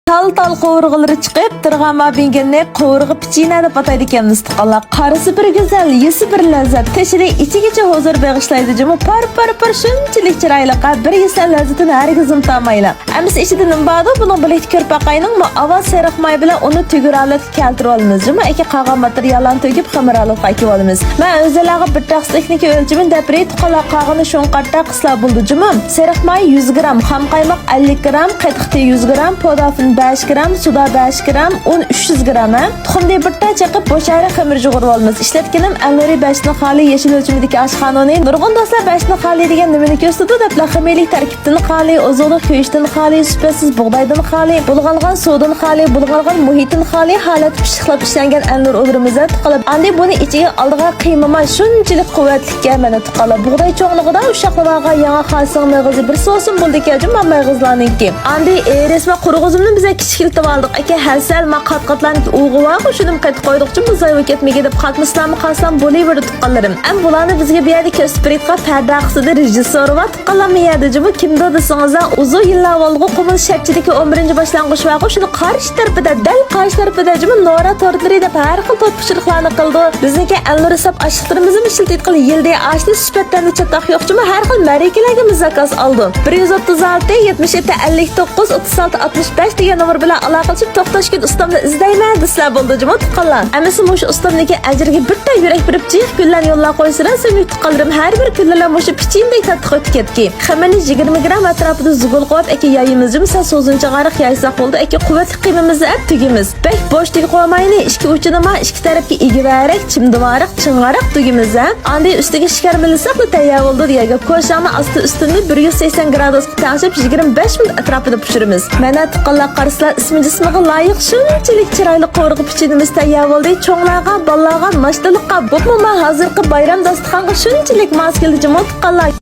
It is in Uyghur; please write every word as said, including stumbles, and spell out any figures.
تال-تال قوۋۇرغىلىرى چىقىپ تۇرغان ما بىڭگىننى قوۋۇرغا پېچىنە دەپ ئاتايدىكەنمىز، تۇغقانلار. قارىسى بىر گۈزەل، يېسە بىر لەززەت، تېشىنى ئىچىگىچە ھۇزۇر بېغىشلايدۇ جۇمۇ. پار-پار-پار، شۇنچىلىك چىرايلىق، ھە، بىر يېسە لەززىتىنى ھەرگىز ئۇنتالمايلا. ئەمىسە ئىچىدە نېمە باردۇ؟ بۇنىڭ بىلىكتە كۆرۈپ باقايلىڭ. مۇ ئاۋاز سېرىق ماي بىلەن ئۇنى تۈگۈر ھالەتكە كەلتۈرۈۋالىمىز جۇمۇ. ئەكە قالغان ماتېرىياللارنى تۈگۈپ خېمىر ھالەتكە ئەكىۋالىمىز. مەن ئۆزلەرگە بىر تەخسە تېخنىكا ئۆلچىمىنى دەپ بېرەي، تۇغقانلار، قالغىنى شۇڭقارتاق قىلسا بولىدۇ جۇمۇ. سېرىق ماي يۈز گرام، خام قايماق ئەللىك گرام، قېتىق تېيى يۈز گرام، پودافىن بەش گرام، سۇدا بەش گرام، ئۇن ئۈچ يۈز گرام، ھە. تۇخۇمنى بىر تال چېقىپ، بوش ئارا خېمىر يۇغۇرۇۋالىمىز. ئىشلەتكىنىم ئەلنۇرى بەشتىن خالىي يېشىل ئۆلچىمىدىكى ئاشقان ئۇنى. نۇرغۇن دوستلار بەشتىن خالىي دېگەن نېمىنى كۆرسىتىدۇ دەپلا، خىمىيەلىك تەركىب تىن خالىي، ئوزۇقلۇق كۆيۈشتىن خالىي، سۈپەتسىز بۇغدايدىن خالىي، بۇلغانغان سۇدىن خالىي، بۇلغانغان مۇھىتتىن خالىي ھالەتتە پىششىقلاپ ئىشلەنگەن ئەلنۇر ئۇنىمىزنى تۇغقانلار. ئاندىن بۇنى ئىچىگە ئالىدىغان قىيما ما شۇنچىلىك قۇۋۋەتلىككەن، مانا تۇغقانلار. بۇغداي چوڭلۇقىدا ئۇششاقلىۋالغان ياڭاق ھاسىسىنىڭ مېغىزى بىر سوسۇن بولىدىكەن جۇمۇ مېغىزلارنىڭكى. ئاندىن ئېرىسما قۇرغۇزۇمنى بىزە كىچىكلىتىۋالدۇق. ئەكە ھەسەل ما قات-قاتلارنىڭكى ئۇۋىغا بارغۇ، شۇنىمۇ قېتىپ قويدۇق جۇمۇ، زايە بولۇپ كەتمىگەي دەپ قاتمىسىلارمۇ قالسىلام بولۇۋېرىدۇ تۇغقانلىرىم. ئەمما بۇلارنى بىزگە بۇ يەردە كۆرسىتىپ بېرىدىغان پەردە ئارقىسىدا رېژىسسور بار. قالاممۇ يەردە جۇمۇ كىمدۇ دېسىڭىزلا، ئۇزۇن يىللار بولغۇ قۇمۇل شەپچىدىكى ئون بىرىنچى باشلانغۇچ بارغۇ، شۇنىڭ قارشى تەرىپىدە، دەل قارشى تەرىپىدە جۇمۇ نورا تورتلىرى دەپ ھەر خىل تورت پىشۇرۇقلارنى قىلىدۇ. بىزنىڭكى ئەلنۇر ھېساب ئاشلىقلىرىمىزمۇ ئىشلىتىدىغان يىلدا ئاشلى سۈپەتلەردە چاتاق يوق جۇمۇ، ھەر خىل مەرىكىلەرگىمۇ زاكاز ئالىدۇ. بىر يۈز ئوتتۇز ئالتە، يەتمىش يەتتە، ئەللىك توققۇز، ئوتتۇز ئالتە، ئاتمىش بەش دېگەن نومۇر بىلەن ئالاقىلىشىپ، توختاشكۈن ئۇستامنى ئىزدەيمەن دېسىلەر بولىدۇ جۇمۇ تۇغقانلار. ئەمىسە مۇشۇ ئۇستامنىڭكى ئەجرىگە بىر تال يۈرەك بېرىپ جىق گۈللەرنى يوللاپ قويسىلەر، سۆيۈملۈك تۇغقانلىرىم، ھەر بىر كۈنلىرىلا مۇشۇ پېچىنىدەك تاتلىق ئۆتۈپ كەتكەي. خېمىرنى يىگىرمە گرام ئەتراپىدا زۇگۇل قويۇپ، ئەكە يايىمىز جۇمۇ، سەل سوزۇنچىغا ئارىق يايساق بولىدۇ، ئەكە قۇۋۋەتلىك قىيمىمىزنى ئەپ تۈگىمىز. بەك بوش تۈگۈپ قويمايلى، ئىككى ئۇچىنىما ئىككى تەرەپكە ئىگىۋەرەك، چىمدىۋارەق، چىڭغاراق تۈگىمىز، ھە. ئاندىن ئۈستىگە شېكەر مىلىساقلا تەييار بولىدۇ دېگەن گەپ. كوشاڭنى ئاستى ئۈستىنى بىر يۈز سەكسەن گرادۇسقا تەڭشەپ يىگىرمە بەش مىنۇت ئەتراپىدا پىشۇرىمىز. مانا تۇغقانلار قارىسىلەر، ئىسمى جىسمىغا لايىق شۇنچىلىك چىرايلىق قوۋۇرغا پېچىنىمىز تەييار بولدى. چوڭلارغا، بالىلارغا، ناشتىلىققا، بولۇپمۇ ما ھازىرقى بايرام داستىخانغا شۇنچىلىك ماس كېلدى جۇمۇ تۇغقانلار.